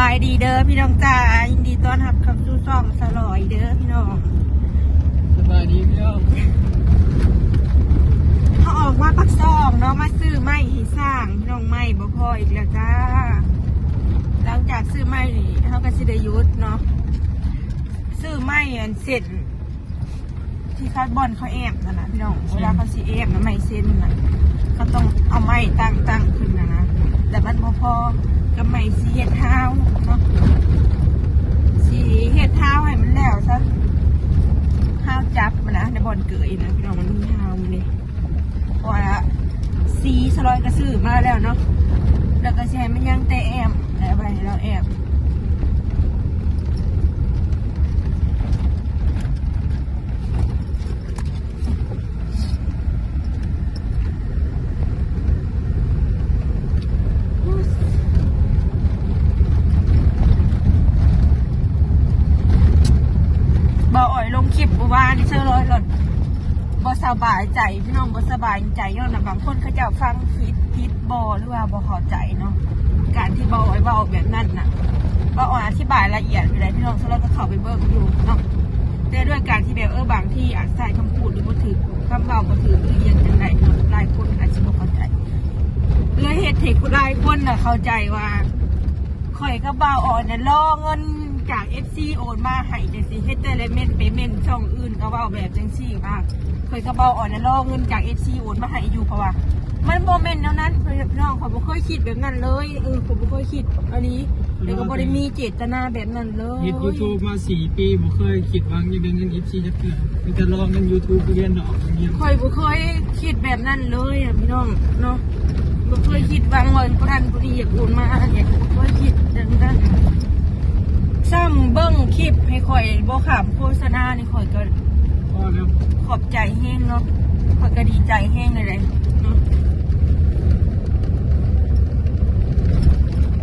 ສະບາຍດີເດີພີ່ນ້ອງຈ້າ ຍິນດີຕ້ອນຮັບເຂົ້າສູ່ຊ່ອງສະຫຼອຍເດີພີ່ນ້ອງ. ສະບາຍດີພີ່ນ້ອງ. ເຮົາອອກມາປາກຊ່ອງເນາະ ມາຊື້ໄມ້ໃຫ້ສ້າງພີ່ນ້ອງ ໄມ້ບໍ່ພໍອີກແລ້ວຈ້າ. ຫຼັງຈາກຊື້ໄມ້ນີ້ ເຮົາກໍຊິໄດ້ຢຸດເນາະ ຊື້ໄມ້ອັນເສັ້ນ ທີ່ເຂົາ ບ່ອນເຂົາແອ້ມຫັ້ນນະພີ່ນ້ອງ. ເວລາເຂົາຊິແອ້ມນະ ໄມ້ເສັ້ນນະ ເຂົາຕ້ອງເອົາໄມ້ຕັ້ງ ຕັ້ງຂຶ້ນຫັ້ນນະ ແລ້ວມັນບໍ່ພໍກັບໄມ້ຊິເຮັດຮາວເນາະ ຊິເຮັດຮາວໃຫ້ມັນແລ້ວຊະ ຮາວຈັບຫັ້ນນະ ໃນບ່ອນເກີຍນະພີ່ນ້ອງ ມັນມີຮາວນີ້. ເພາະວ່າສີສະຫຼອຍກໍຊື້ມາແລ້ວເນາະ ແລ້ວກໍຊິໃຫ້ມັນຍັງແຕ່ແອ້ມ ແລ້ວໄວ້ໃຫ້ລາວແອ້ມ. ບ່າວອ້ອຍລົງຄລິບມື້ວານນີ້ ສະຫຼອຍໂລດ ບໍ່ສະບາຍໃຈພີ່ນ້ອງ ບໍ່ສະບາຍໃຈຍ້ອນວ່າບາງຄົນເຂົາເຈົ້າຟັງຜິດ ຜິດບໍ່ ຫຼືວ່າບໍ່ເຂົ້າໃຈເນາະ. ການທີ່ບ່າວອ້ອຍເວົ້າແບບນັ້ນນະ ບ່າວອ້ອຍອະທິບາຍລະອຽດຢູ່ໃດ໋ພີ່ນ້ອງ ສະຫຼອຍກໍເຂົ້າໄປເບິ່ງຢູ່ເນາະ. ແຕ່ດ້ວຍການທີ່ແບບ ເອີ ບາງທີອາດໃຊ້ຄຳພູດຫຼືບໍ່ຖືກ ຄຳເວົ້າບໍ່ຖືກ ຫຼືອີ່ຫຍັງຈັ່ງໃດເນາະ ຫຼາຍຄົນອາດຊິບໍ່ເຂົ້າໃຈ ເລີຍເຮັດໃຫ້ຫຼາຍຄົນນະເຂົ້າໃຈວ່າ ຂ້ອຍກັບບ່າວອ້ອຍນະລໍເງິນຈາກເອັຟຊີໂອນມາໃຫ້ຈັ່ງຊີ້ ເຮັດແຕ່ລະເມັ້ນໄປເມັ້ນຊ່ອງອື່ນ ກໍເວົ້າແບບຈັ່ງຊີ້ວ່າ ຂ້ອຍກັບບ່າວອ້ອຍນະລໍເງິນຈາກເອັຟຊີໂອນມາໃຫ້ຢູ່ ເພາະວ່າມັນບໍ່ແມ່ນແນວນັ້ນພີ່ນ້ອງ. ຂ້ອຍບໍ່ເຄີຍຄິດແບບນັ້ນເລີຍ ເອີ ຂ້ອຍບໍ່ເຄີຍຄິດອີ່ຫຼີ ແລ້ວກໍບໍ່ໄດ້ມີເຈດຕະນາແບບນັ້ນເລີຍ. ເຮັດຢູທູບມາສີ່ປີ ບໍ່ເຄີຍຄິດຫວັງຢາກໄດ້ເງິນເອັຟຊີຈັກເທື່ອ ມີແຕ່ລໍເງິນຢູທູບໄປຮຽນດອກ ຂ້ອຍບໍ່ເຄີຍຄິດແບບນັ້ນເລີຍອະພີ່ນ້ອງເນາະ. ບໍ່ເຄີຍຄິດຫວັງວ່າຜູ້ນັ້ນຜູ້ນີ້ຢາກໂອນມາອັນນີ້ ບໍ່ເຄີຍຄິດຈັ່ງຊັ້ນ. ຊ້ຳເບິ່ງຄລິບໃຫ້ຂ້ອຍບໍ່ຂ້າມໂຄສະນານີ້ ຂ້ອຍກໍພໍແລ້ວ ຂອບໃຈແຮງເນາະ ຂ້ອຍກໍດີໃຈແຮງເລີຍເນາະ.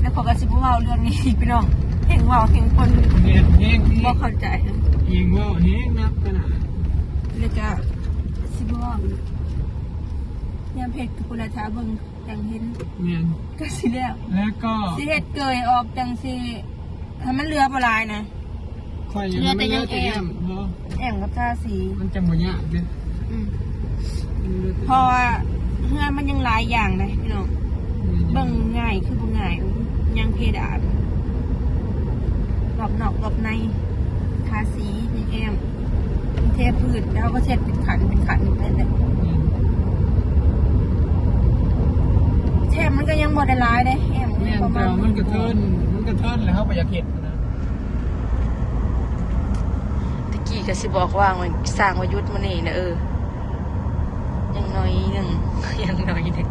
ແລ້ວຂ້ອຍກໍຊິບໍ່ເວົ້າເລື່ອງນີ້ອີກພີ່ນ້ອງ ແຮງເວົ້າແຮງຄົນ ແມ່ນ ແຮງ ບໍ່ເຂົ້າໃຈ ແຮງເວົ້າແຮງໜັກຂະໜາດ. ແລ້ວກໍຊິບໍ່ເວົ້າ ຍາມເຮັດກໍພຸ້ນລະ ຖ້າເບິ່ງຈັ່ງເຫັນ ແມ່ນ ກໍຊິແລ້ວ ແລ້ວກໍຊິເຮັດເກີຍອອກຈັ່ງຊີ້ ໃຫ້ມັນເຫຼືອບໍ່ຫຼາຍນະ ຂ້ອຍ ເຫຼືອແຕ່ຍັງແອ້ມ ແອ້ມກັບທາສີ ມັນຈະບໍ່ຍາກເດ້. ອືມ ເພາະວ່າເຮືອນມັນຍັງຫຼາຍຢ່າງເດ້ພີ່ນ້ອງ ແມ່ນ ເບິ່ງງ່າຍຄືບໍ່ງ່າຍ ຍັງເພດານ ລອບນອກລອບໃນ ທາສີ ຍັງແອ້ມ ເທພື້ນ ແລ້ວເຮົາກໍເຊັດເປັນຂັ້ນເປັນຂັ້ນໄປເລີຍ. ແທ້ມັນກໍຍັງບໍ່ໄດ້ຫຼາຍເດ້ແອ້ມ ແມ່ນ ປະມານ ແຕ່ວ່າມັນກະເທີນ ມັນກະເທີນແລ້ວເຮົາບໍ່ຢາກເຮັດນະ. ຕະກີ້ກໍຊິບອກວ່າ ຊ່າງວ່າຢຸດມື້ນີ້ນະ ເອີ ຍັງໜ້ອຍໜຶ່ງ ຍັງໜ້ອຍໜຶ່ງ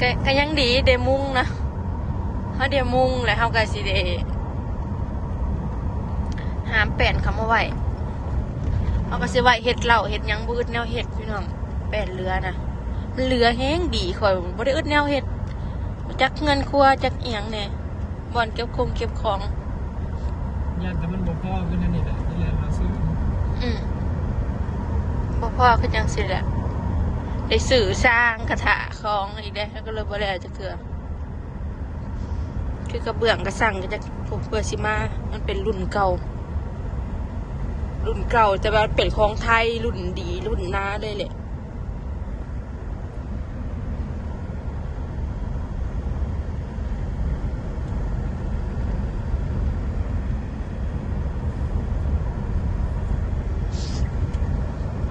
ກໍ ກໍຍັງດີໄດ້ມຸງນະ ເຮົາໄດ້ມຸງແລ້ວເຮົາກໍຊິໄດ້ຫາມແປ້ນເຂົ້າມາໄວ້ ເຮົາກໍຊິໄວ້ເຮັດເຫຼົ້າເຮັດຫຍັງ ບໍ່ອຶດແນວເຮັດພີ່ນ້ອງ. ແປ້ນເຫຼືອນະ ມັນເຫຼືອແຮງດີ ຂ້ອຍບໍ່ໄດ້ອຶດແນວເຮັດ ຈັກເຮືອນຄົວຈັກອີ່ຫຍັງແດ່ ບ່ອນເກັບຄົງເກັບຂອງ ຢ້ານແຕ່ມັນບໍ່ພໍຄືແນວນີ້ແຫຼະ ນີ້ແຫຼະມາຊື້. ອືມ ບໍ່ພໍຄືຈັ່ງຊີ້ແຫຼະ ໄດ້ຊື້ຊ່າງກະທະຂອງອີກເດ້ ກໍເລີຍບໍ່ແລ້ວຈັກເທື່ອ. ຄືກະເບື້ອງກະສັງກະຈັກ ເພື່ອຊິມາ ມັນເປັນລຸ້ນເກົ່າ ລຸ້ນເກົ່າ ແຕ່ວ່າເປັນຂອງໄທ ລຸ້ນດີ ລຸ້ນໜາເລີຍແຫຼະ.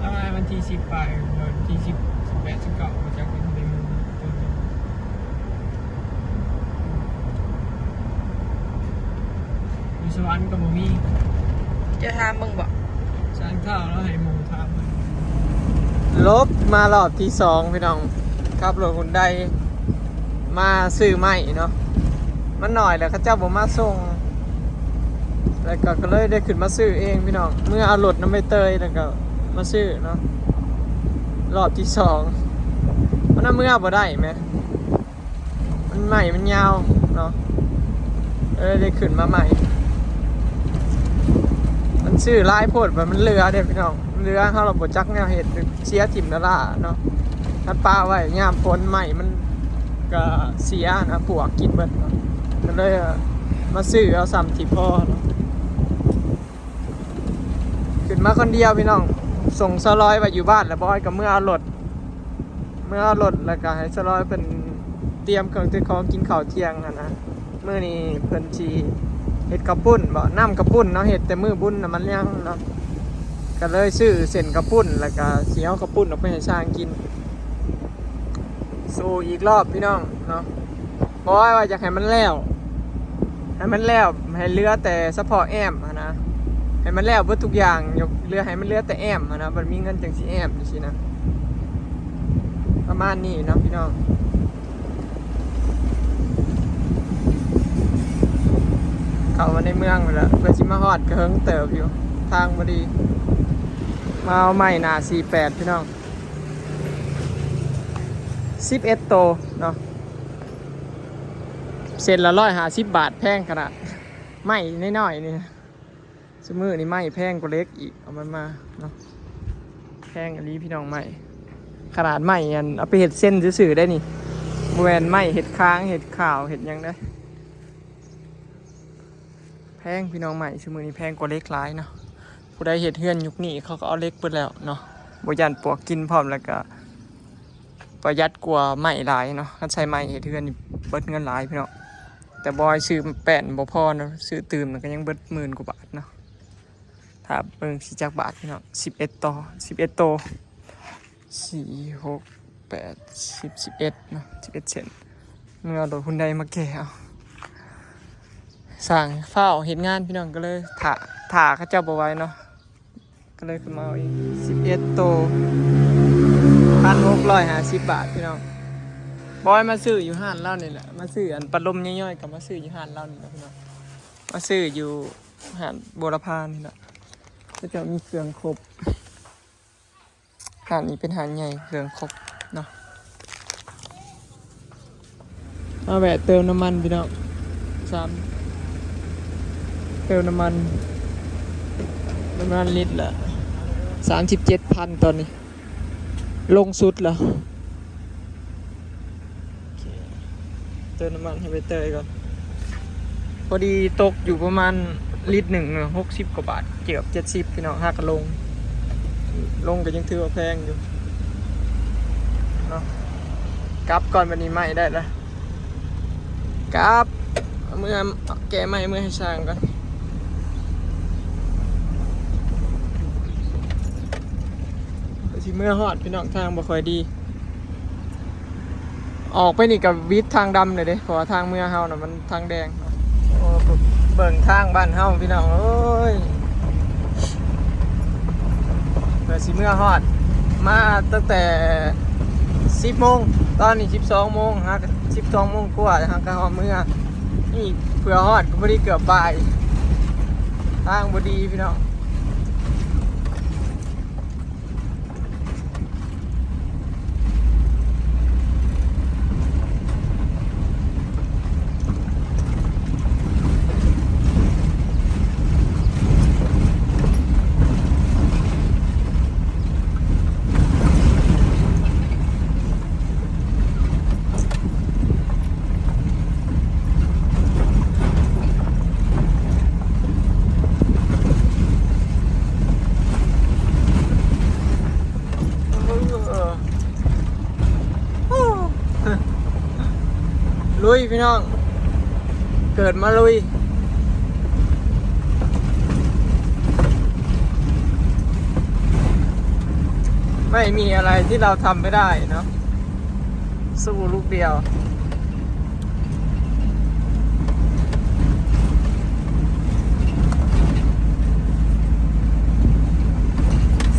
ປະມານວັນທີສິບປາຍ ວັນທີສິບ ສິບແປດ ສິບເກົ້າ ບໍ່ຈັກ ເປັນມື້ ຢູ່ສະຫວັນກໍບໍ່ມີ. ເຈົ້າຖາມເບິ່ງບໍ່? ສານຂ່າວລາວໃຫ້ໝູ່ຖາມເບິ່ງ. ຫຼົບມາລອບທີສອງພີ່ນ້ອງ ຂັບລົດຮຸນໄດມາຊື້ໄມ້ເນາະ ມັນໜ້ອຍແລ້ວເຂົາເຈົ້າບໍ່ມາສົ່ງ ແລ້ວກໍ ກໍເລີຍໄດ້ຂຶ້ນມາຊື້ເອງພີ່ນ້ອງ ເມືອເອົາລົດນຳໃບເຕີຍ ແລ້ວກໍມາຊື້ເນາະ ລອບທີສອງ ມັນເອົາເມືອບໍ່ໄດ້ແມ. ມັນໃໝ່ ມັນຍາວເນາະ ເອີ ໄດ້ຂຶ້ນມາໃໝ່ ມັນຊື້ຫຼາຍໂພດ ມັນເຫຼືອເດ້ພີ່ນ້ອງ ເຫຼືອ ເຮົາລະບໍ່ຈັກແນວເຮັດ ເສຍຖິ້ມລະລ້າເນາະ ຄັນປະໄວ້ຍາມຝົນໃໝ່ ມັນ ກະເສຍນະ ປວກກິນເບິດເນາະ ກະເລີຍມາຊື້ເອົາສ່ຳທີ່ພໍເນາະ. ຂຶ້ນມາຄົນດຽວພີ່ນ້ອງ ສົ່ງສາວລອຍໄວ້ຢູ່ບ້ານ ແລ້ວບອຍກະເມືອເອົາລົດ ເມືອເອົາລົດ ແລ້ວກະໃຫ້ສາວລອຍເພິ່ນຕຽມເຄື່ອງເຕັມຂອງກິນເຂົ້າທ່ຽງຫັ້ນນະ. ມື້ນີ້ເພິ່ນຊິເຮັດເຂົ້າປຸ້ນບໍ ນ້ຳເຂົ້າປຸ້ນເນາະ ເຮັດແຕ່ມື້ບຸນນະມັນຍັງເນາະ ກະເລີຍຊື້ເສັ້ນເຂົ້າປຸ້ນ ແລ້ວກະຊິເອົາເຂົ້າປຸ້ນອອກໄປໃຫ້ຊ່າງກິນ. ສູ້ອີກລອບພີ່ນ້ອງເນາະ ບອຍວ່າຢາກໃຫ້ມັນແລ້ວ ໃຫ້ມັນແລ້ວ ໃຫ້ເຫຼືອແຕ່ສະເພາະແອ້ມຫັ້ນນະ ໃຫ້ມັນແລ້ວເບິດທຸກຢ່າງ ເຫຼືອ ໃຫ້ມັນເຫຼືອແຕ່ແອ້ມຫັ້ນນະ ບັດມີເງິນຈັ່ງຊິແອ້ມຈັ່ງຊີ້ນະ ປະມານນີ້ເນາະພີ່ນ້ອງ. ເຂົ້າມາໃນເມືອງພຸ້ນລະ ເພື່ອຊິມາຮອດກະເຫິງເຕີບຢູ່ ທາງບໍ່ດີ. ມາເອົາໄມ້ໜ້າສີ່ແປດພີ່ນ້ອງ ສິບເອັດໂຕເນາະ ເສັ້ນລະຮ້ອຍຫ້າສິບບາດ ແພງຂະໜາດ ໄມ້ນ້ອຍໆນີ້. ຊຸມື້ນີ້ໄມ້ແພງກວ່າເຫຼັກອີກ ເອົາມັນມາເນາະ ແພງອີ່ຫຼີພີ່ນ້ອງ ໄມ້ ຂະໜາດໄມ້ອັນເອົາໄປເຮັດເສັ້ນຊື່ໆໄດ໋ນີ້ ບໍ່ແມ່ນໄມ້ເຮັດຄາງເຮັດຂ່າວເຮັດຫຍັງເດ້. ແພງພີ່ນ້ອງ ໄມ້ຊຸມື້ນີ້ແພງກວ່າເຫຼັກຫຼາຍເນາະ. ຜູ້ໃດເຮັດເຮືອນຍຸກນີ້ເຂົາກະເອົາເຫຼັກເບິດແລ້ວເນາະ ບໍ່ຢ້ານປວກກິນພ້ອມ ແລ້ວກະປະຢັດກວ່າໄມ້ຫຼາຍເນາະ. ຄັນໃຊ້ໄມ້ເຮັດເຮືອນນີ້ເບິດເງິນຫຼາຍພີ່ນ້ອງ ແຕ່ບອຍຊື້ແປ້ນບໍ່ພໍເນາະ ຊື້ຕື່ມນະກະຍັງເບິດໝື່ນກວ່າບາດເນາະ. ຖ້າເບິ່ງຊິຈັກບາດພີ່ນ້ອງ ສິບເອັດໂຕ ສິບເອັດໂຕ ສີ່ ຫົກ ແປດ ສິບ ສິບເອັດເນາະ ສິບເອັດເສັ້ນ. ເມືອເອົາລົດຮຸນໄດມາແກ່ເອົາ ຊ່າງຟ້າວເຮັດງານພີ່ນ້ອງ ກະເລີຍຖ້າ ຖ້າເຂົາເຈົ້າບໍ່ໄຫວເນາະ ກະເລີຍຂຶ້ນມາເອົາອີກ ສິບເອັດໂຕ ພັນຫົກຮ້ອຍຫ້າສິບບາດພີ່ນ້ອງ. ບອຍມາຊື້ຢູ່ຮ້ານລາວນີ້ແຫຼະ ມາຊື້ອັນພັດລົມຍ່ອຍໆ ກະມາຊື້ຢູ່ຮ້ານລາວນີ້ແຫຼະພີ່ນ້ອງ ມາຊື້ຢູ່ຮ້ານບົວລະພານີ້ແຫຼະ. ເຂົາເຈົ້າມີເຄື່ອງຄົບ ຮ້ານນີ້ເປັນຮ້ານໃຫຍ່ ເຄື່ອງຄົບເນາະ. ມາແວະເຕີມນ້ຳມັນພີ່ນ້ອງ ສາມ ເຕີມນ້ຳມັນ ນ້ຳມັນລິດລະສາມສິບເຈັດພັນຕອນນີ້ ລົງສຸດລະ. ເຕີມນ້ຳມັນໃຫ້ໄປເຕີຍກ່ອນ ພໍດີຕົກຢູ່ປະມານລິດໜຶ່ງ ຫົກສິບກວ່າບາດ ເກືອບເຈັດສິບພີ່ນ້ອງ. ຫາກະລົງ ລົງກະຍັງຖືວ່າແພງຢູ່ເນາະ. ກັບກ່ອນ ບາດນີ້ໄມ້ໄດ້ລະ ກັບ ເອົາເມືອ ແກະໄມ້ເມືອໃຫ້ຊ່າງກ່ອນ ກະຊິເມືອຮອດພີ່ນ້ອງ ທາງບໍ່ຄ່ອຍດີ. ອອກໄປນີ້ກະຫວິດທາງດຳເລີຍເດ້ ເພາະວ່າທາງເມືອເຮົານະມັນທາງແດງ. ໂອ້ ເບິ່ງທາງບ້ານເຮົາພີ່ນ້ອງເອີຍ ເພື່ອຊິເມືອຮອດ ມາຕັ້ງແຕ່ສິບໂມງ ຕອນນີ້ສິບສອງໂມງ ຫາກະສິບສອງໂມງກວ່າ ຫາກະຮອດເມືອ. ນີ້ເພື່ອຮອດກະພໍດີເກືອບບ່າຍ ທາງບໍ່ດີພີ່ນ້ອງ. ລຸຍພີ່ນ້ອງ ເກີດມາລຸຍ ໄມ່ມີອະໄລທີ່ເຮົາທຳໄມ່ໄດ້ເນາະ ສູ້ລູກດຽວ.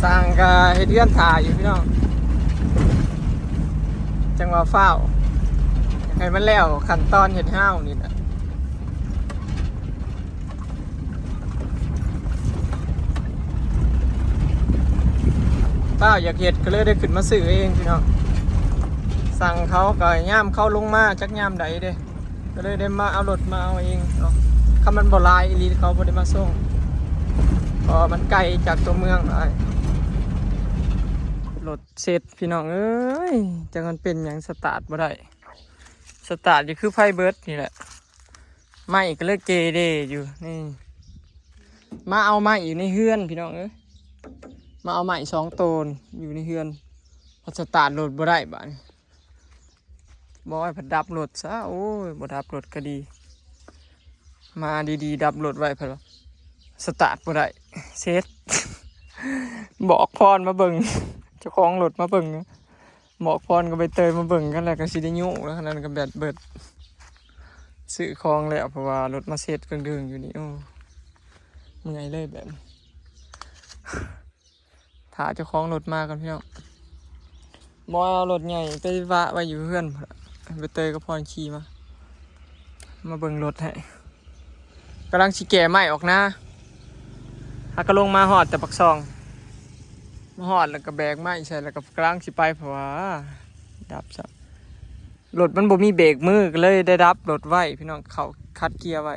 ຊ່າງກະເຮັດເຮືອນຖ້າຢູ່ພີ່ນ້ອງ ຈັ່ງວ່າຟ້າວ ໃຫ້ມັນແລ້ວຂັ້ນຕອນເຮັດຮ້າວນີ້ນະ. ຟ້າວຢາກເຮັດກະເລີຍໄດ້ຂຶ້ນມາຊື້ເອງພີ່ນ້ອງ. ສັ່ງເຂົາກະຍາມເຂົາລົງມາຈັກຍາມໃດເດ້ ກະເລີຍໄດ້ມາເອົາລົດມາເອົາເອງເນາະ. ຄັນມັນບໍ່ຫຼາຍອີ່ຫຼີເຂົາບໍ່ໄດ້ມາສົ່ງ ເພາະວ່າມັນໄກຈາກຕົວເມືອງຫຼາຍ. ລົດເຊັດພີ່ນ້ອງເອີຍ ຈັກມັນເປັນຫຍັງສະຕາດບໍ່ໄດ້. ສະຕາດຢູ່ຄືໄຟເບິດນີ້ແຫຼະ ໄມ້ກໍເລີຍເກເລຢູ່ນີ້. ມາເອົາໄມ້ຢູ່ໃນເຮືອນພີ່ນ້ອງເອີຍ ມາເອົາໄມ້ສອງໂຕນຢູ່ໃນເຮືອນ ພັດສະຕາດລົດບໍ່ໄດ້ບາດນີ້. ບອຍພັດດັບລົດຊະ ໂອ້ຍ ບໍ່ດັບລົດກໍດີ ມາດີໆດັບລົດໄວ້ພັດສະຕາດບໍ່ໄດ້ ເສັດ ບອກພອນມາເບິ່ງ ເຈົ້າຂອງລົດມາເບິ່ງ ບອກພອນກັບໃບເຕີຍມາເບິ່ງກັນ ແລ້ວກໍຊິໄດ້ຍູ້ແລ້ວ ອັນນັ້ນກໍແບັດເບິດ ຊື້ຂອງແລ້ວ ເພາະວ່າລົດມາເສັດເຄິ່ງໆຢູ່ນີ້ ໂອ້ ເມື່ອຍເລີຍແບບນີ້. ຖ້າເຈົ້າຂອງລົດມາກ່ອນພີ່ນ້ອງ ບໍ່ເອົາລົດໃຫຍ່ໄປວາໄວ້ຢູ່ເຮືອນພຸ້ນລະ ໃບເຕີຍກັບພອນຂີ່ມາ ມາເບິ່ງລົດໃຫ້ ກຳລັງຊິແກ່ໄມ້ອອກນາ ຫາກະລົງມາຮອດແຕ່ປາກຊ່ອງ ມາຮອດແລ້ວກໍແບກໄມ້ໃສ່ ແລ້ວກໍກຳລັງຊິໄປ ເພາະວ່າດັບຊະ ລົດມັນບໍ່ມີເບຣກມື ກໍເລີຍໄດ້ດັບລົດໄວ້ພີ່ນ້ອງ ເຂົ້າຂັດເກຍໄວ້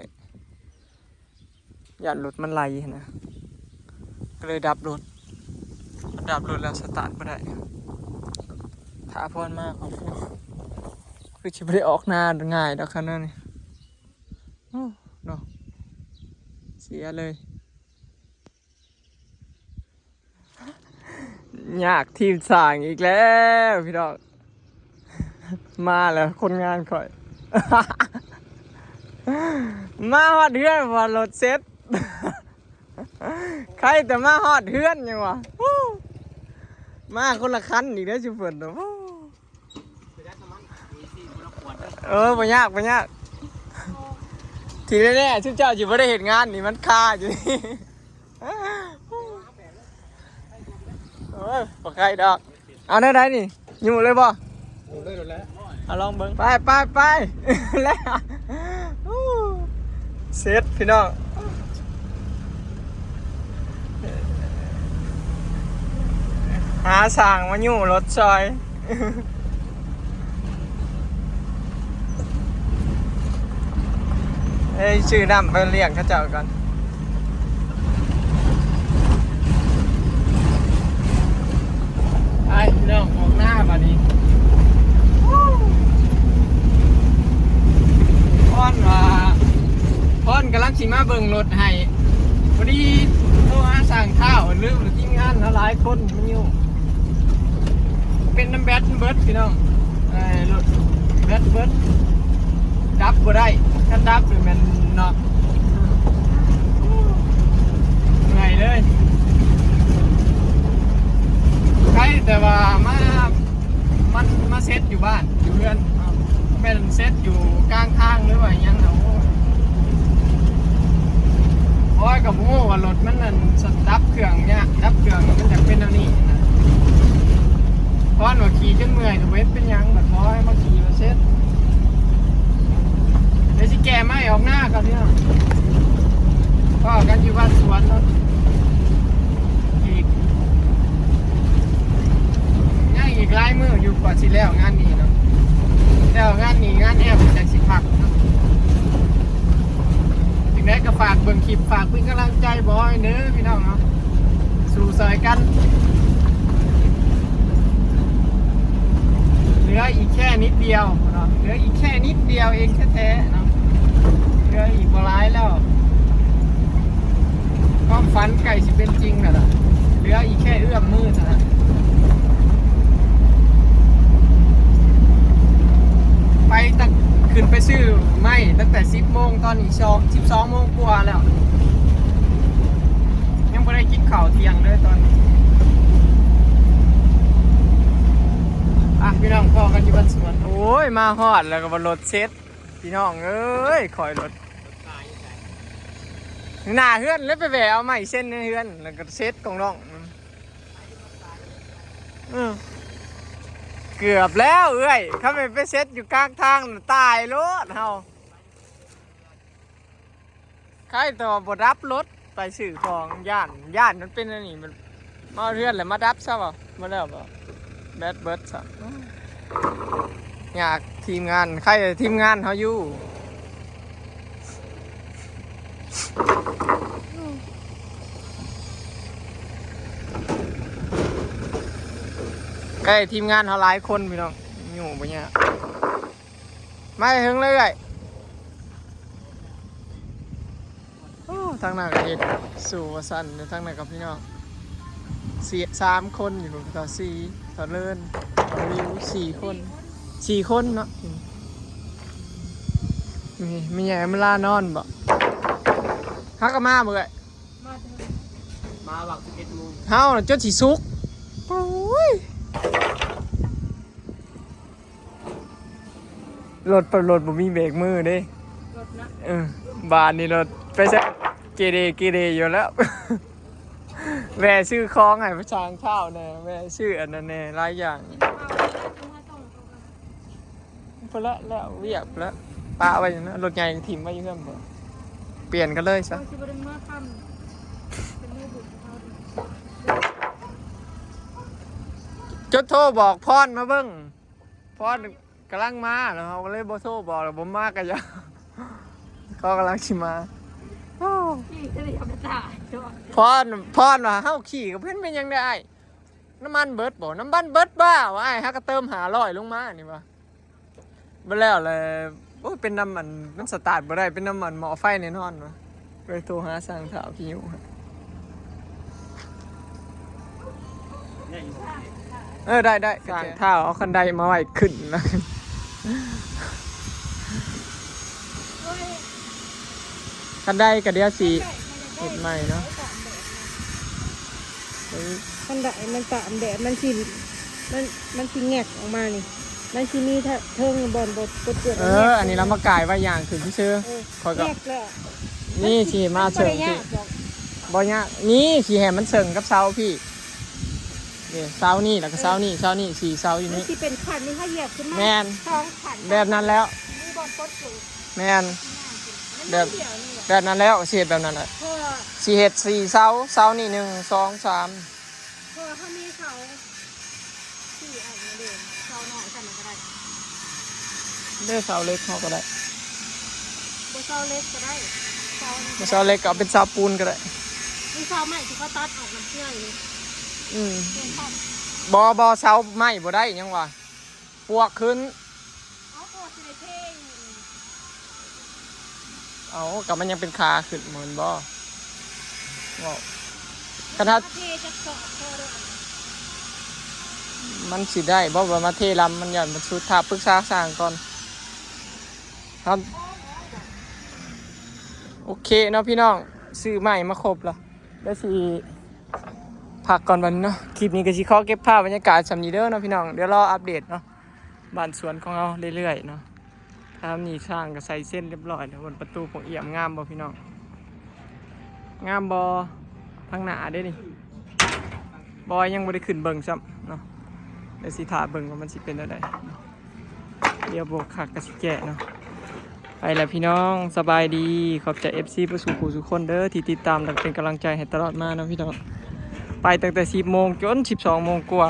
ຢ້ານລົດມັນໄຫຼຫັ້ນນະ ກໍເລີຍດັບລົດ ດັບລົດແລ້ວສະຕາດບໍ່ໄດ້ ຖ້າພອນມາກໍຄືຊິບໍ່ໄດ້ອອກນາງ່າຍດອກຄັນນັ້ນນີ້ ໂອ້ ເນາະ ເສຍເລີຍ. ຍາກທີມສ້າງອີກແລ້ວພີ່ນ້ອງ ມາແລ້ວຄົນງານຂ້ອຍ ມາຮອດເຮືອນວ່າລົດເສັດ ໃຄແຕ່ມາຮອດເຮືອນຍັງວ່າ ມາຄົນລະຄັນອີກເດີຊຸມເພິ່ນ ເອີ ບໍ່ຍາກ ບໍ່ຍາກ ທີ່ແນ່ໆ ຊຸມເຈົ້າຊິບໍ່ໄດ້ເຮັດງານນີ້ ມັນຄາຢູ່ນີ້ ໂອ້ຍ ບໍ່ໄຄດອກ ເອົາແນວໃດນີ້ ຍູ້ເລີຍບໍ່? ເອົາເລີຍ ເອົາເລີຍ ເອົາລອງເບິ່ງ ໄປ ໄປ ໄປ ແລ້ວ ເສັດພີ່ນ້ອງ ຫາຊ່າງມາຍູ້ລົດຊ່ອຍ ເອີຍ ຊື້ນ້ຳໄປລ້ຽງເຂົາເຈົ້າກ່ອນ ໄປພີ່ນ້ອງ ອອກໜ້າບາດນີ້ ພອນວ່າ ພອນກຳລັງຊິມາເບິ່ງລົດໃຫ້ ພໍດີໂທຫາຊ່າງທ້າວ ລືມ ທີມງານເຮົາຫຼາຍຄົນມາຢູ່ ເປັນນຳແບັດເບິດພີ່ນ້ອງ ເອີ ລົດແບັດເບິດ ດັບບໍ່ໄດ້ ຄັນດັບນີ້ແມ່ນເນາະ ເມື່ອຍເລີຍ ໄກ ແຕ່ວ່າມາ ມັນມາເຊັດຢູ່ບ້ານ ຢູ່ເຮືອນ ແມ່ນເຊັດຢູ່ກາງທາງ ຫຼືວ່າອີ່ຫຍັງນະ ໂອ້ຍ ຂ້ອຍກໍບໍ່ຮູ້ວ່າລົດມັນນັ້ນ ດັບເຄື່ອງຍາກ ດັບເຄື່ອງມັນຈະເປັນແນວນີ້ນະ ພອນວ່າຂີ່ຈົນເມື່ອຍ ກໍບໍ່ເຮັດເປັນຫຍັງ ບັດພໍໃຫ້ມາຂີ່ມາເຊັດ ດຽວຊິແກ່ໄມ້ອອກໜ້າກ່ອນເນາະ ພໍ້ກັນຢູ່ບ້ານສວນເນາະ ອີກ ຍັງອີກຫຼາຍມື້ຢູ່ກວ່າຊິແລ້ວງານນີ້ເນາະ ແລ້ວງານນີ້ງານແອມຈັກຊິພັກເນາະ ຈັ່ງໃດກໍຝາກເບິ່ງຄລິບ ຝາກເປັນກຳລັງໃຈບອຍເດີພີ່ນ້ອງເນາະ ສູ້ຊ່ອຍກັນ ເຫຼືອອີກແຄ່ນິດດຽວເນາະ ເຫຼືອອີກແຄ່ນິດດຽວເອງແທ້ໆເນາະ ເຫຼືອອີກບໍ່ຫຼາຍແລ້ວ ຄວາມຝັນໃກ້ຊິເປັນຈິງແລ້ວລະ ເຫຼືອອີກແຄ່ເອື້ອມມືເທົ່ານັ້ນ ໄປຕັ້ງ ຂຶ້ນໄປຊື້ໄມ້ຕັ້ງແຕ່ສິບໂມງ ຕອນນີ້ຊອ ສິບສອງໂມງກວ່າແລ້ວ ຍັງບໍ່ໄດ້ກິນເຂົ້າທ່ຽງເລີຍຕອນນີ້ ອ່ະ ພີ່ນ້ອງ ພໍ້ກັນຢູ່ບ້ານສວນ ໂອ້ຍ ມາຮອດແລ້ວກໍວ່າລົດເຊັດ ພີ່ນ້ອງເອີຍ ຂ້ອຍລົດ ໜ້າເຮືອນ ແລ້ວໄປແວ່ເອົາໄມ້ເຊັນໃນເຮືອນ ແລ້ວກໍເຊັດຂອງນ້ອງ ອື ເກືອບແລ້ວເອື້ອຍ ຄັນແມ່ນໄປເຊັດຢູ່ກາງທາງນະ ຕາຍໂລດເຮົາ ໃຄແຕ່ວ່າບໍ່ດັບລົດ ໄປຊື້ຂອງ ຢ້ານ ຢ້ານມັນເປັນອັນນີ້ ມັນມາເຮືອນແລ້ວມາດັບຊະບໍ່ ບໍ່ແລ້ວບໍ່ ແບັດເບິດຊະ ຍາກທີມງານ ໃຄທີມງານເຮົາຢູ່ ໃກ້ທີມງານເຮົາຫຼາຍຄົນພີ່ນ້ອງ ຢູ່ບໍ່ຍາກ ມາເຖິງເລີຍເອື້ອຍ. ໂອ້ ທາງໜ້າກໍເຮັດສູ່ວ່າຊັ້ນ ທາງໜ້າກັບພີ່ນ້ອງສີ່ ສາມຄົນຢູ່ ເຂົາສີ່ ເຂົາເລີນ ເຂົາລິວ ສີ່ຄົນ ສີ່ຄົນເນາະ. ນີ້ແມ່ໃຫຍ່ມາລານອນບໍ່? ຫາກໍມາບໍ່ເອື້ອຍ? ມາເຖິງ ມາຫວ່າງສິບເອັດໂມງ ເຮົານະຈົນຊິສຸກ. ໂອ້ຍ ລົດ ລົດບໍ່ມີເບຣກມືເດ້ ລົດນະ. ເອີ ບາດນີ້ລົດໄປໃສເກເຣ ເກເຣຢູ່ແລ້ວ. ແວ່ຊື້ຂອງໃຫ້ພະຊ່າງທ້າວແດ່ ແວ່ຊື້ອັນນັ້ນແດ່ ຫຼາຍຢ່າງ. ພຸ້ນລະ ແລ້ວວຽກພຸ້ນລະ ປະໄວ້ຢູ່ນະ ລົດໃຫຍ່ຖິ້ມໄວ້ຢູ່ເຮືອນພຸ້ນ ປ່ຽນກັນເລີຍຊະ. ເຮົາຊິບໍ່ໄດ້ເມືອຄ່ຳ ເປັນມື້ບຸນເຮົາເດ້. ຈົດໂທບອກພອນມາເບິ່ງ ພອນກຳລັງມາ ແລ້ວເຮົາກໍເລີຍບໍ່ໂທບອກ ແລ້ວບໍ່ມາກໍຢ່າ ເຂົາກຳລັງຊິມາ. ໂອ້ ຂີ່ກໍເລີຍເອົາໄປຕາຍ. ພອນ ພອນວ່າເຮົາຂີ່ກໍເພິ່ນເປັນຫຍັງໄດ້ອ້າຍ ນ້ຳມັນເບິດບໍ່? ນ້ຳມັນເບິດບ້າວະອ້າຍ ຫາກະເຕີມຫ້າຮ້ອຍລົງມານີ້ວະ. ບໍ່ແລ້ວແຫຼະ ໂອ້ຍ ເປັນນ້ຳມັນ ມັນສະຕາດບໍ່ໄດ້ ເປັນນ້ຳມັນໝໍ້ໄຟແນ່ນອນວະ. ໄປໂທຫາຊ່າງທ້າວຂີ້ຫູ. ເອີ ໄດ້ ໄດ້ ຊ່າງທ້າວເອົາຄັນໄດມາໄວ້ຂຶ້ນນະ. ຄັນໄດກໍດຽວຊິເຮັດໃໝ່ເນາະ. ເອີ ຄັນໄດມັນຕາກແດດ ມັນຊິ ມັນ ມັນຊິແງກອອກມານີ້ ມັນຊິມີເທິງບ່ອນບົດ ບົດເປື້ອນ. ເອີ ອັນນີ້ລະມາກາຍໄວ້ຢ່າງຄືຊື່ໆ. ເອີ ຂ້ອຍກໍ ແງກແລ້ວ ນີ້ຊິມາເຊິ່ງທີ່ ບໍ່ຍາກ ນີ້ຊິໃຫ້ມັນເຊິ່ງກັບເສົາພີ້. ນີ້ເສົານີ້ ແລ້ວກໍເສົານີ້ ເສົານີ້ ສີ່ເສົາຢູ່ນີ້ ມັນຊິເປັນຂັ້ນ ນີ້ເຮົາຢຽບຂຶ້ນມາ ແມ່ນ ສອງຂັ້ນ ແບບນັ້ນແລ້ວ ມີບ່ອນກົດເກີດ ແມ່ນ ແບບ ແບບນັ້ນແລ້ວ ຊິເຮັດແບບນັ້ນແຫຼະ. ເພາະວ່າຊິເຮັດສີ່ເສົາ ເສົານີ້ໜຶ່ງ ສອງ ສາມ ເພາະວ່າເຮົາມີເສົາສີ່ອັນນີ້ເດ້ ເສົານ້ອຍຊັ້ນກໍໄດ້ ເດ້ ເສົາເຫຼັກເຮົາກໍໄດ້ ບໍ່ເສົາເຫຼັກກໍໄດ້ ເສົານີ້ ບໍ່ເສົາເຫຼັກກໍເອົາເປັນເສົາປູນກໍໄດ້ ມີເສົາໄມ້ທີ່ເຂົາຕັດອອກນຳເທື່ອຢູ່. ອືມ ແມ່ນ ບໍ່ ບໍ່ ເສົາໄມ້ບໍ່ໄດ້ຫຍັງວະ ປວກຂຶ້ນ. ເອົາ ກໍຊິໄດ້ເທຢູ່ນີ້ ເອົາ ກໍມັນຍັງເປັນຂາຂຶ້ນ ແມ່ນບໍ່? ເວົ້າ ຄັນຖ້າ ເທຈັກສອບພໍເດີ ມັນຊິໄດ້ບໍ່ວ່າມາເທລຳ ມັນຢ້ານມັນສຸດ. ຖ້າປຶກສາຊ່າງກ່ອນ ເຮົາ ໂອເຄເນາະພີ່ນ້ອງ ຊື້ໄມ້ມາຄົບລະ ດຽວຊິພັກກ່ອນບັດນີ້ເນາະ. ຄລິບນີ້ກໍຊິຂໍເກັບພາບບັນຍາກາດສ່ຳນີ້ເດີເນາະພີ່ນ້ອງ ດຽວລໍອັບເດດເນາະ ບ້ານສວນຂອງເຮົາເລື້ອຍໆເນາະ. ທາງນີ້ຊ່າງກໍໃສ່ເຊັນຮຽບຮ້ອຍແລ້ວ ເບິ່ງປະຕູໂພງອຽມງາມບໍ່ພີ່ນ້ອງ? ງາມບໍ່? ທາງໜ້າເດ້ນີ້ ບໍ່ ຍັງບໍ່ໄດ້ຂຶ້ນເບິ່ງຊ້ຳເນາະ ດຽວຊິຖ້າເບິ່ງວ່າມັນຊິເປັນແນວໃດເນາະ. ດຽວບໍ່ຄັກກໍຊິແກະເນາະ. ໄປແລ້ວພີ່ນ້ອງ ສະບາຍດີ ຂອບໃຈເອັຟຊີເບິດສູ່ຜູ້ສູ່ຄົນເດີ ທີ່ຕິດຕາມ ແລະ ເປັນກຳລັງໃຈໃຫ້ຕະຫຼອດມາເນາະພີ່ນ້ອງ. ໄປຕັ້ງແຕ່ສິບໂມງຈົນສິບສອງໂມງກວ່າ